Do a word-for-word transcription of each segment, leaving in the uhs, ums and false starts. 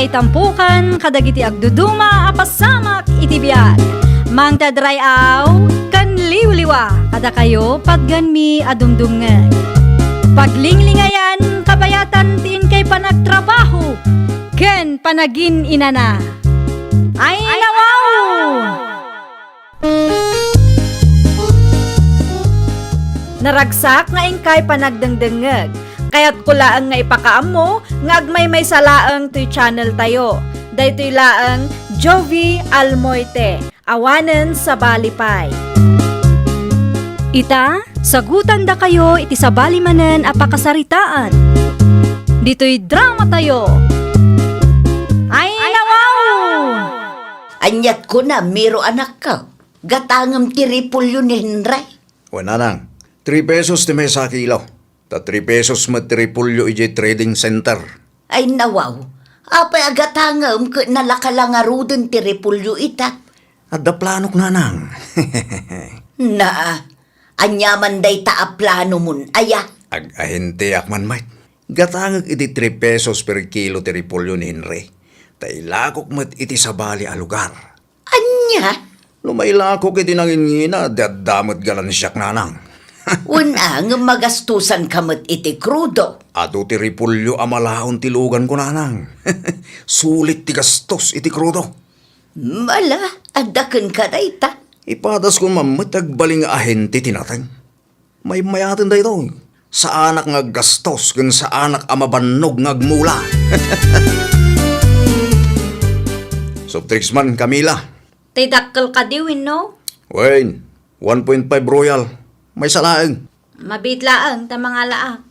Itampukan kadagiti agduduma a pasamak iti biag. Mangted ray-aw ken liwliwa kadakayo patgenmi a dumdumngeg. Paglinglingayan kabayatan ti inkay panagtrabaho ken panagin-inana. Ay, nawaw! Naragsak nga inkay panagdengdengngeg. Kayatko laeng nga ipakaammo nga agmaymaysa laeng toy channel tayo. Daytoy laeng Jovie Almoite, awanen sabali pay. Ita, sagutandakayo iti sabali manen a pakasaritaan. Ditoy drama tayo. Ay, nawaw! Aniat kuna, Miro, anakko? Gatangem ti repolyo ni Henry? Wen, nanang, three pesos ti maysa a kilo. Ta three pesos met ti repolyo idiay trading center. Ay, nawaw. Apay a gatangem ket nalaka la ngaruden ti repolyo ita? Adda planok, nanang. Naa, aniaman dayta a planomon, aya? Ag-ahenteak man met. Gatangek iti three pesos per kilo ti repolyo ni Henry. Ta ilakok met iti sabali a lugar. Ania? No mailakok iti nanginngina, di adda met ganansiak, nanang. Wen a, ngem magastosanka met iti krudo. Adu ti repolyo a malaon ti luganko, nanang. Sulit ti gastos iti krudo. Mala, adda kenka dayta. Ipadaskon man met ti agbalin nga ahente ti nateng. Maymayaten daytoy. Saanak nga aggastos ken saanak a mabannog nga agmula. Soft drinks man, Camila. Tay dakkel kadi wenno? Wen, one point five Royal. Maysa laeng. Mabiit laeng ta mangalaak.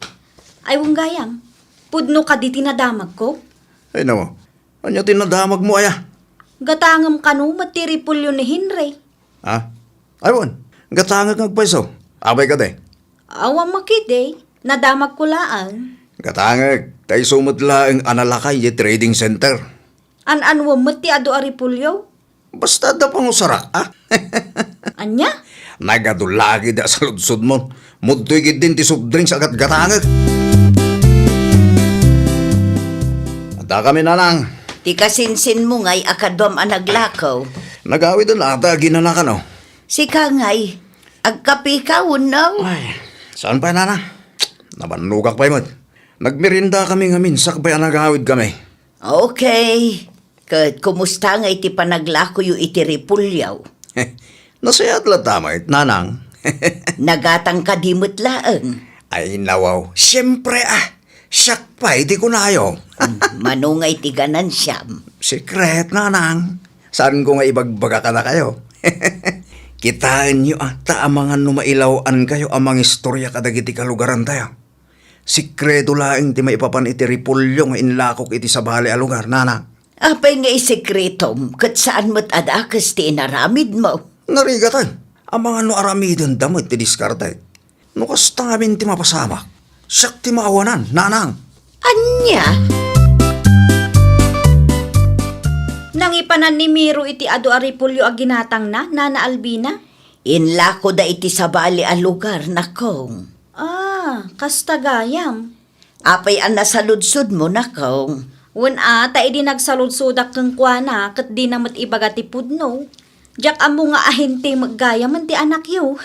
Ay, wen gayam. Pudno kadi ti nadamagko? Ay, nawa. Ania ti nadamagmo, aya? Gatangem kano met ti repolyo ni Henry. Ha? Ay, wen. Gatangek nga agpayso. Apay kadi? Awan makidi. Nadamagko laeng. Gatangek, ta isu met laeng a nalaka idiay trading center. An-anuem met ti adu a repolyo? Basta adda pangusarak, a? Ania? Nagadu la ketdi a saludsodmon. Mudtoy ketdin ti soft drinks a gatgatangek. Addakami, nanang. Ti kasinsinmo ngay a kaduam a naglakaw. Nagawiden la ta aginana kano. Sika ngay, agkapeka wenno? Ay, saan pay, nanang? Nabannogak pay met. Nagmeriendakami ngamin sakbay a nagawidkami. Okay. Ket kumusta ngay ti panaglakoyo iti repolyo? Nasayaat latta met, nanang. Nagatang kadi met laeng? Ay, nawaw. Siempre, a. Siak pay ti kunayo. Mano ngay ti ganansiam? Secret, nanang. Saanko nga ibagbaga kadakayo. Kitaenyo, a, ta amangan no mailaw-ankayo a mangistorya kadagiti kalugarantayo. Sekreto laeng ti maipapan iti repolyo nga inlakok iti sabali a lugar, nanang. Apay nga isekretom ket saan met a dakes ti inaramidmo? Narigat, a, amangan no aramidenda met ti diskarte. No kasta ngamin ti mapasamak, siak ti maawanan, nanang. Ania? Nangipanan ni Miro iti adu a repolyo a ginatangna, Nana Albina? Inlakoda iti sabali a lugar, nakong. Ah, kasta gayam. Apay a nasaludsodmo, nakong? Wen a, ta idi nagsaludsodak kenkuana, ket dina met ibaga ti pudno. Diak ammo nga ahente met gayamen ti anakyo.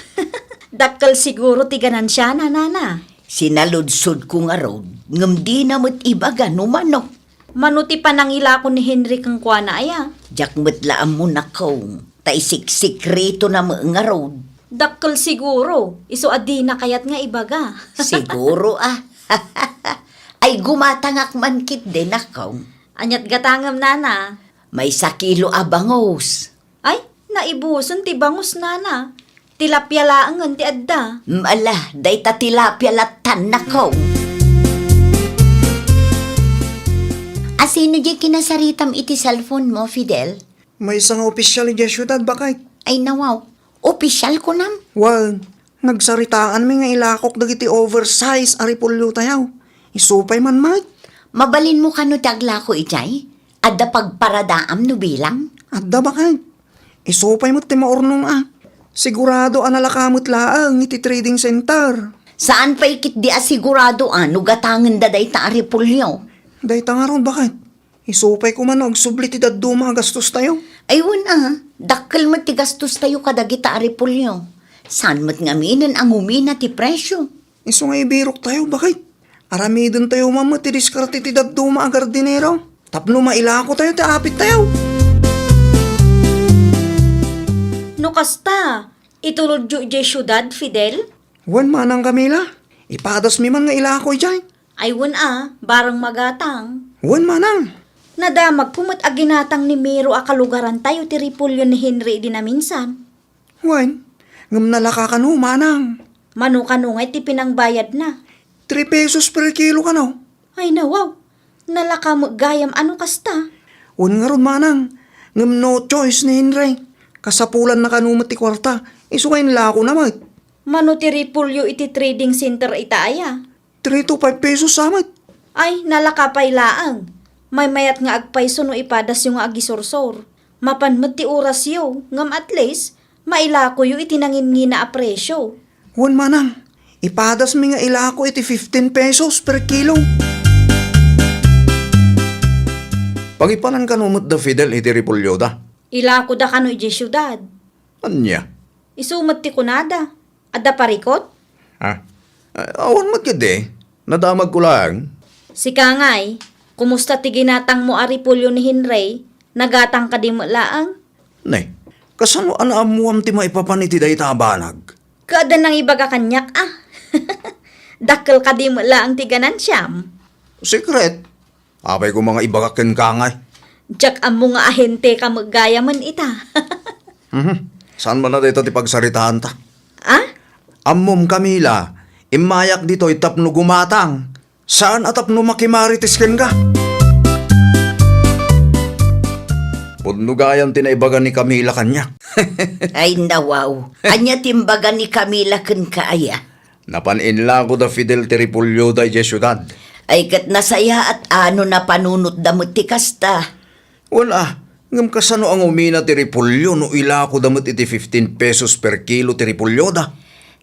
Dakkel siguro ti ganansiana, nana. Sinaludsodko ngarud, ngem dina met ibaga no mano. Mano ti panangilako ni Henry kenkuana aya? Diak met la ammo, nakong. Ta isiksikretona met ngarud. Dakkel siguro, isu a dina kayat nga ibaga. Siguro, a. Ay, gumatangak man ketdi, nakong. Aniat gatangem, nana? Maysa kilo a bangus. Ay, naibusen ti bangus, nana. Tilapia laengen ti adda. Ala, dayta tilapia lattan, nakong. Asino diay kinasaritam iti cellphone mo, Fidel? Maysa nga opisial idiay siudad, baket. Ay, nawaw. Opisial, kunam? Wen, nagsaritaanmi nga ilakok dagiti oversize a repolyotayo. Isu pay man met. Mabalinmo kano ti aglako idiay? Adda pagparadaam no bilang? Adda, baket. Isu pay met ti maurnong, a. Sigurado a nalaka met laeng iti trading center. Saan pay ketdi a sigurado, a, no gatangenda dayta a repolyo? Dayta ngarud, baket. Isu pay koma no agsubli ti dadduma a gastostayo. Ay, wen a, dakkel met ti gastostayo kadagita a repolyo. Saan met ngaminen a ngumina ti presyo? Isu nga ibiroktayo, baket. Aramidentayo man met ti diskarte ti dadduma a gardinero tapno mailakotayo ti apittayo. No kasta, itulodyo idiay siudad, Fidel? Wen manang, Camila, ipadasmi man nga ilako idiay. Ay, wen a, bareng magatang. Wen manang. Nadamagko met a ginatang ni Miro a kalugarantayo ti repolyo ni Henry idi naminsan. Wen, ngem nalaka kano, manang. Mano kano ngay ti pinangbayadna? Three pesos per kilo kano. Ay, nawaw. Nalaka met gayam a no kasta. Wen ngarud, manang, ngem no choice ni Henry. Kasapulanna kano met ti kuarta, isu nga inlakona met. Mano ti repolyo iti trading center ita aya? Three to five pesos sa met. Ay, nalaka pay laeng. Maymayat nga agpayso no ipadasyo nga agisursor. Mapan met ti orasyo, ngem at least, mailakoyo iti nangingina a presyo. Wen manang, ipadasmi nga ilako iti fifteen pesos per kilo. Pangipanan kano met da Fidel iti repolyoda? Ilakoda kano idiay siudad. Ania? Isu met ti kunada. Adda parikot? Ah, awan met ketdi. Nadamagko laeng. Sika ngay, kumusta ti ginatangmo a repolyo ni Henry? Nagatang kadi met laeng? Ne, kasano a naammoam ti maipapan iti dayta a banag? Ket adda nangibaga kaniak a. Dakkel kadi met laeng ti ganansiam? Secret. Apay koma nga ibagak kenka ngay? Diak ammo nga ahenteka met gayamen ita. Mhm. Saan man a dayta ti pagsaritaanta? Ah? Ammom, Camila, immayak ditoy tapno gumatang. Saan a tapno makimarites kenka. Pudno gayam ti naibaga ni Camila kaniak. Ay, nawaw. Ania ti imbaga ni Camila kenka aya? Napan inlako da Fidel ti repolyoda idiay siudad. Ay, ket nasayaat a no napanunotda met ti kasta. Wen a, ngem kasano a ngumina ti repolyo no ilakoda met iti fifteen pesos per kilo ti repolyoda?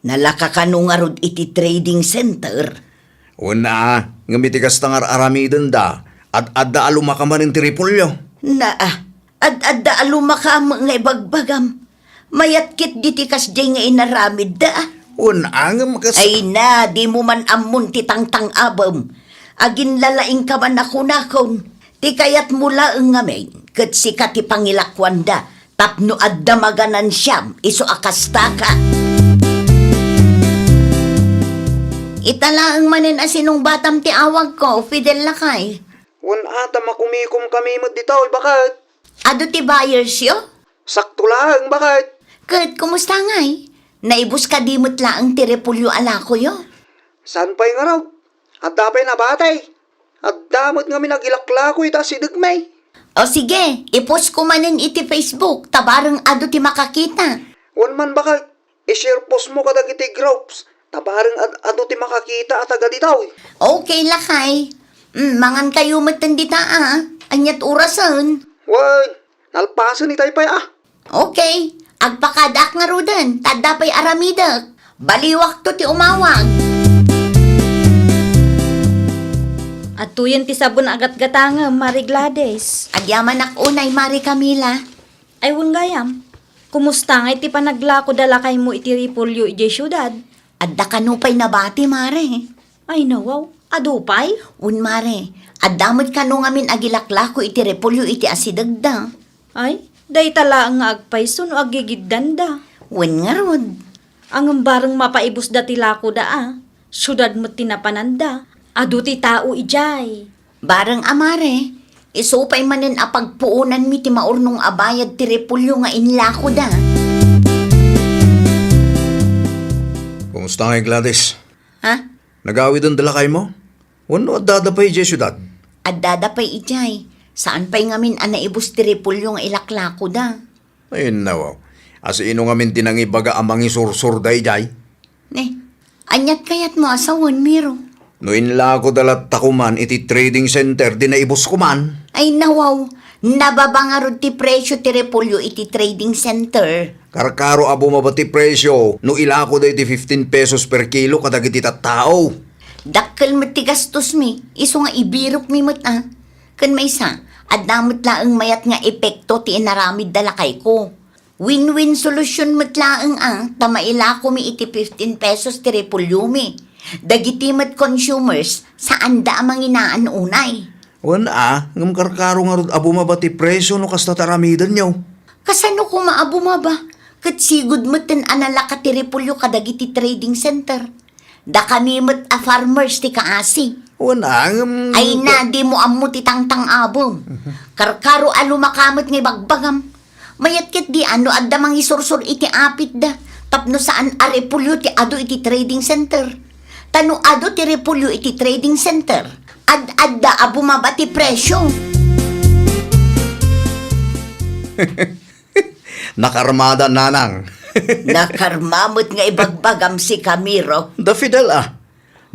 Nalaka kano ngarud iti trading center? Wen a, ngem iti kasta nga ar-aramidenda, ad-adda a lumaka manen ti repolyo. Naa, ad-adda a lumaka met nga ibagbagam. Mayat ketdi ti kasdiay nga inaramidda. Wen a, ngem kas- Ay na, dimo man ammon ti tangtang-abem. Aginlalaingka man a kunakon. Ti kayatmo laeng ngamin, ket sika ti pangilakuanda, tapno adda maganansiam isu a kastaka. Ita laeng manen a sinungbatam ti awagko, Fidel lakay. Wen a, ta makumikomkami met ditoy, baket. Adu ti buyersyo? Sakto laeng, baket. Ket kumusta ngay? Naibus kadi met laeng ti repolyo a lakoyo? Saan pay ngarud? Adda pay nabati. Adda met ngamin agilaklako ita asidegmi. O sige, ipost ko manen iti Facebook, ta bareng adu ti makakita. Wen man, baket, i-share post mo kadagiti groups, ta bareng ad-, adu ti makakita a taga ditoy. Okay, lakay. Mm, mangankayo metten dita, a. Aniat orasen? Wen, nalpasen itay pay, a. Okay, agpakadaak ngaruden, ta adda pay aramidek. Baliwakto ti umawag. Adtoyen ti sabon a gatgatangem, Mari Gladys. Agyamanak unay, Mari Camila. Ay, wen gayam. Kumusta ngay ti panaglako da lakaymo iti repolyo idiay siudad? Adda kano pay nabati, Mare? Ay, nawaw. Adu pay? Wen, Mare. Adda met kano ngamin agilaklako iti repolyo iti asidegda. Ay, dayta laeng nga agpayso no agigiddanda. Wen ngarud. Ngem bareng mapaibusda ti lakoda a. Siudad met ti napananda. Adu ti tao idiay. Bareng a, Mare, isu pay manen a pagpuonanmi ti maurnong a bayad ti repolyo nga inlakoda. Kumusta ngay, Gladys? Ha? Nagawiden da lakaymo? Wenno addada pay idiay siudad? Addada pay idiay. Saan pay ngamin a naibus ti repolyo nga ilaklakoda. Ay, nawaw. Asino ngamin ti nangibaga a mangisursor daydiay? Ne, aniat kayatmo a sawen, Miro? No inlakoda latta koman iti trading center, di naibus koman. Ay, nawaw. Nababa ngarud ti presyo ti repolyo iti trading center. Karkaro a bumaba ti presyo no ilakoda iti fifteen pesos per kilo kadagiti tattao. Dakkel met ti gastosmi, isu nga ibirokmi met a. Ken maysa, Adda met laeng mayat nga epekto ti inaramidda lakayko. Win-win solution met laeng a ta mailakomi iti fifteen pesos ti repolyomi dagiti met consumers saanda a manginaan unay. Wen a, ngem karkaro ngarud a bumaba ti presyo no kasta ti aramidenyo. Kasano koma a bumaba? Ket sigud metten a nalaka ti repolyo kadagiti trading center. Dakami met a farmers ti kaasi. Wen a, ngem Ay na, dimo ammo ti tangtang-abem. Karkaro a lumaka met nga ibagbagam. Mayat ketdi a no adda mangisursor iti apitda tapno saan a repolyo ti adu iti trading center. Ta no adu ti repolyo iti trading center, ad-adda a bumaba ti presyo. Nakarmada, nanang. Nakarma met nga ibagbagam, si Camiro. Da Fidel a.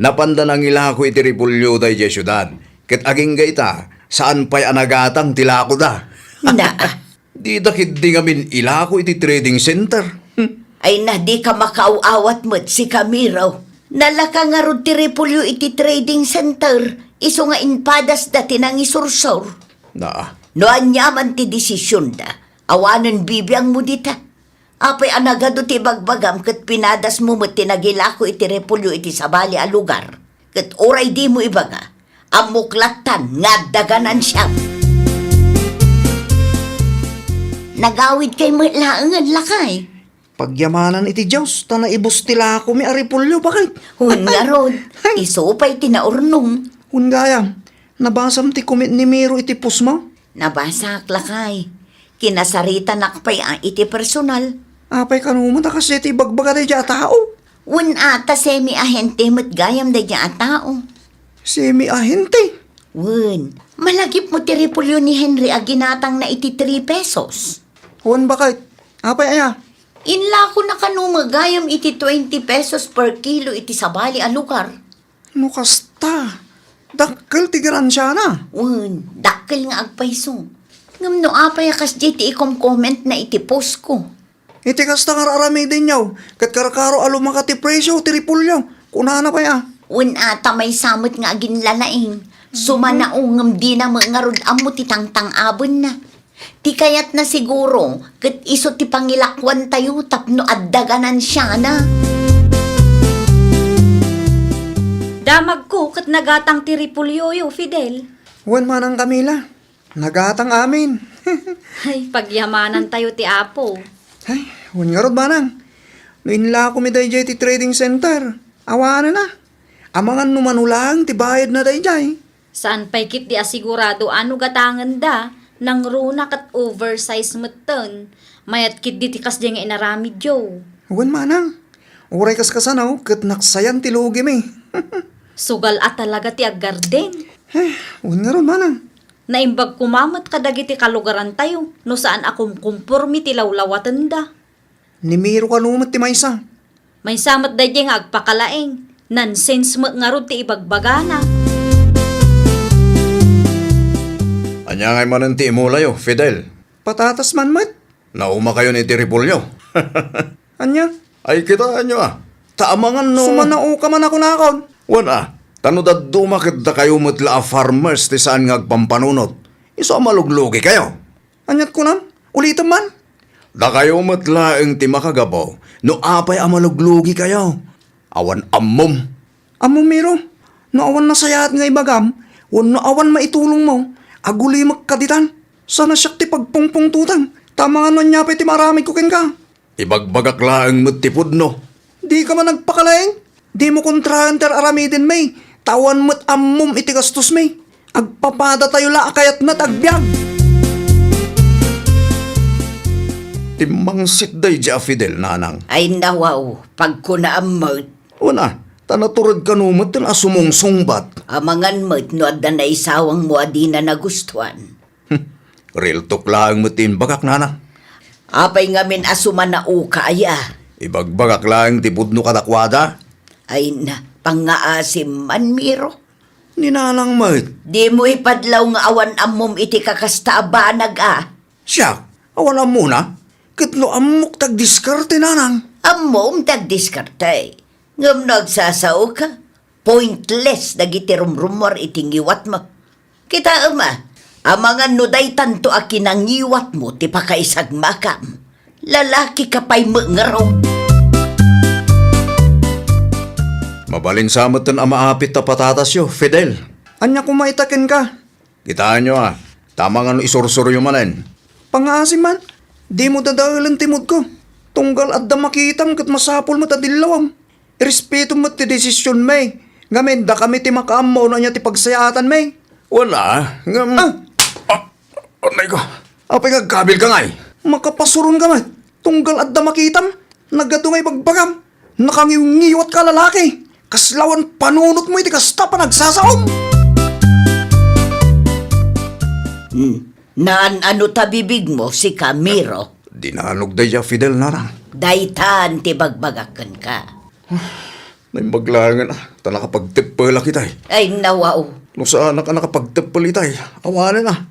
Napanda nangilako iti repolyo daydiay siudad. Ket agingga ita, saan pay a nagatang ti lakoda. Naa. Dida ketdi ngamin ilako iti trading center. Hmm. Ay na, dika makaaw-awat met, si Camiro. Nalaka ngarud ti repolyo iti trading center, isu nga impadasda ti nangisursor. Naa. No aniaman ti desisionda, awanen bibiangmo dita. Apay a nagadu ti ibagbagam ket pinadasmo met ti nagilako iti repolyo iti sabali a lugar? Ket uray dimo ibaga, ammok lattan nga adda ganansiam. Nagawidkay met laengen, lakay. Pagyamanan iti Dios, ta naibus ti lakomi a repolyo, bakit? Wen ngarud, isu pay ti naurnong. Wen gayam, nabasam ti comment ni Miro iti postmo? Nabasak, lakay. Kinasaritanak pay a iti personal. Apay kano met a kasdiay ti ibagbaga daydiay a tao? Wen a, ta semi-ahente met gayam daydiay a tao. Semi-ahente? Wen, malagipmo ti repolyo ni Henry a ginatangna iti three pesos. Wen, bakit? Apay aya? Inlakona kano met gayam iti twenty pesos per kilo iti sabali a lugar. No kasta, dakkel ti ganansiana. Wen, dakkel nga agpayso. Ngem no apay a kasdiay ti ikomkomentna iti postko? Iti kasta nga ar-aramidenyo, ket karkaro a lumaka ti presyo ti repolyo, kunana pay a. Wen a, ta maysa met nga aginlalaing. Sumanao ngem dina met ngarud ammo ti tangtang-abenna. Ti kayatna siguro, ket isu ti pangilakuantayo tapno adda ganansiana. Damagko ket nagatang ti repolyoyo, Fidel. Wen manang, Camila, nagatang amin. Ay, pagyamanantayo ti Apo. Ay, wen ngarud manang. No inlakomi daydiay ti trading center, awanen a. Amangan no mano laeng ti bayadna daydiay. Saan pay ketdi a sigurado a no gatangenda, nangruna ket oversize metten. Mayat ketdi ti kasdiay nga inaramidyo. Wen manang, uray kaskasano ket naksayan ti lugimi. Sugal a talaga ti aggarden. Eh, wen ngarud manang. Naimbag koma met kadagiti kalugarantayo no saan a kumkumpormi ti lawlawatenda. Ni Miro kano met ti maysa. Maysa met daydiay nga agpakalaing. Nonsense met ngarud ti ibagbagana. Ania ngay manen ti imulayo, Fidel? Patatas man met. Naumakayon iti repolyo. Ania? Ay, kitaenyo a. Ta amangan no Sumanaoka man a kunakon. Wen a, ta no dadduma ket dakayo met la a farmers ti saan nga agpampanunot, isu a maluglugikayo. Aniat kunam? Ulitem man. Dakayo met laeng ti makagapu no apay a maluglugikayo. Awan ammom. Ammom, Miro, no awan nasayaat nga ibagam, wenno awan maitulongmo, agulimek kaditan. Sana siak ti pagpungpungtotem, ta amangan no ania pay ti maaramidko kenka. Ibagbagak laeng met ti pudno. Dika man agpakalaing? Dimo kontraen ti ar-aramidenmi, ta awan met ammom iti gastosmi. Agpapadatayo la a kayatna ti agbiag. Timmangsit daydiay a Fidel, nanang. Ay, nawaw, pagkunaam met. Wen a, ta natured kano metten a sumungsungbat. Amangan met no adda naisawangmo a dina nagustuan. Hmm. Real talk laeng met ti imbagak, nanang. Apay ngamin a sumanaoka aya? Ibagbagak laeng ti pudno kadakuada. Ay na, pangngaasim man, Miro. Ni nanang met. Dimo ipadlaw nga awan ammom iti kakasta a banag a. Siak, awan ammona? Ket no ammok ti agdiskarte, nanang. Ammom ti agdiskarte. Ngem no agsasaoka, pointless dagiti rumrumuar iti ngiwatmo. Kitaem a, Amangan no daytanto a kinangiwatmo ti pakaisagmakam. Lalakika pay met ngarud. Mabalin sa metten a maapit ta patatasyo, Fidel. Ania koma ita kenka? Kitaenyo a, ta amangan no isursuryo manen. Pangaasi man, dimo dadaelen ti moodko. Tunggal adda makitam ket masapul met a dillawam. Irespetom met ti desisionmi. Ngamin, dakami ti makaammo no ania ti pagsayaatanmi. Wala, ngem... Ah! Ah, anay ko. Apay nga agkabilka ngay? Makapasuronka met. Tunggal adda makitam. Nagadu nga ibagbagam. Nakangiwngiwatka a lalaki. Kasla awan panunotmo iti kasta a panagsasaom. Hmm. Naan-ano ta bibigmo, sika, Miro? Dinanog dayta, Fidel, nanang. Daytan ti bagbagak kenka. Naimbag laengen a, ta nakapagteppelak itay. Ay, nawaw. No saanak a nakapagteppel itay, awanen a.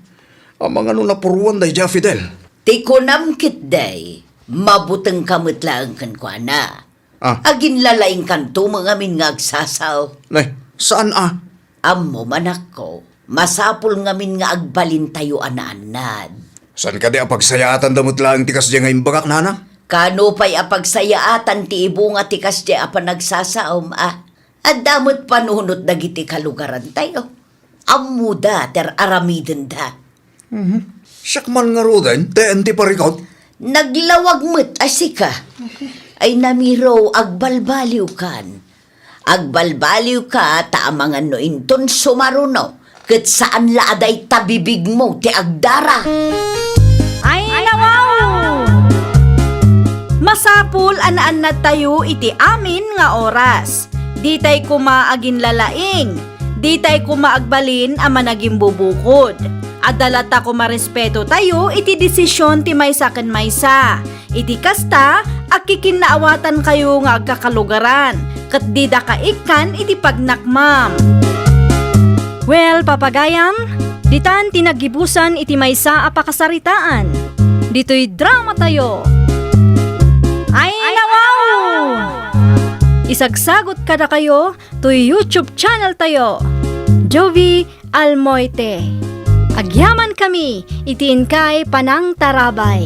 Amangan no napuruan dayta, Fidel. Ti kunam ketdi, mabutengka met laeng kenkuana. Ah. Aginlalaingkanto met ngamin nga agsasaw. Nay, saan a? Ammom, anakko, masapul ngamin nga agbalintayo a naannad. Saan kadi a pagsayaatanda met laeng ti kasdiay nga imbagak, nanang? Kaano pay a pagsayaatan ti ibunga ti kasdiay a panagsasaom a? Adda met panunot dagiti kalugarantayo. Ammoda ti ar-aramidenda. Mhm. Siak man ngaruden, teen ti parikut. Naglawag met a sika. Ay, Miro, agbalbaliwkan. Agbalbaliwka ta amangan no inton sumaruno, ket saan la a dayta bibigmo ti agdara. Ay, nawaw! Masapul a naannadtayo iti amin nga oras. Ditay koma aginlalaing. Ditay koma agbalin a managimbubukod. Adda latta koma respetotayo iti desisyon ti maysa ken maysa. Iti kasta, agkikinnaawatankayo nga agkakalugaran, ket dida kaikkan iti pagnakmam. Well, papagayam, ditan ti naggibusan iti maysa a pakasaritaan. Ditoy dramatayo. Ay, nawaw! Isagsagot kadakayo toy YouTube channel tayo, Jovie Almoite. Agyamankami iti inkay panangtarabay.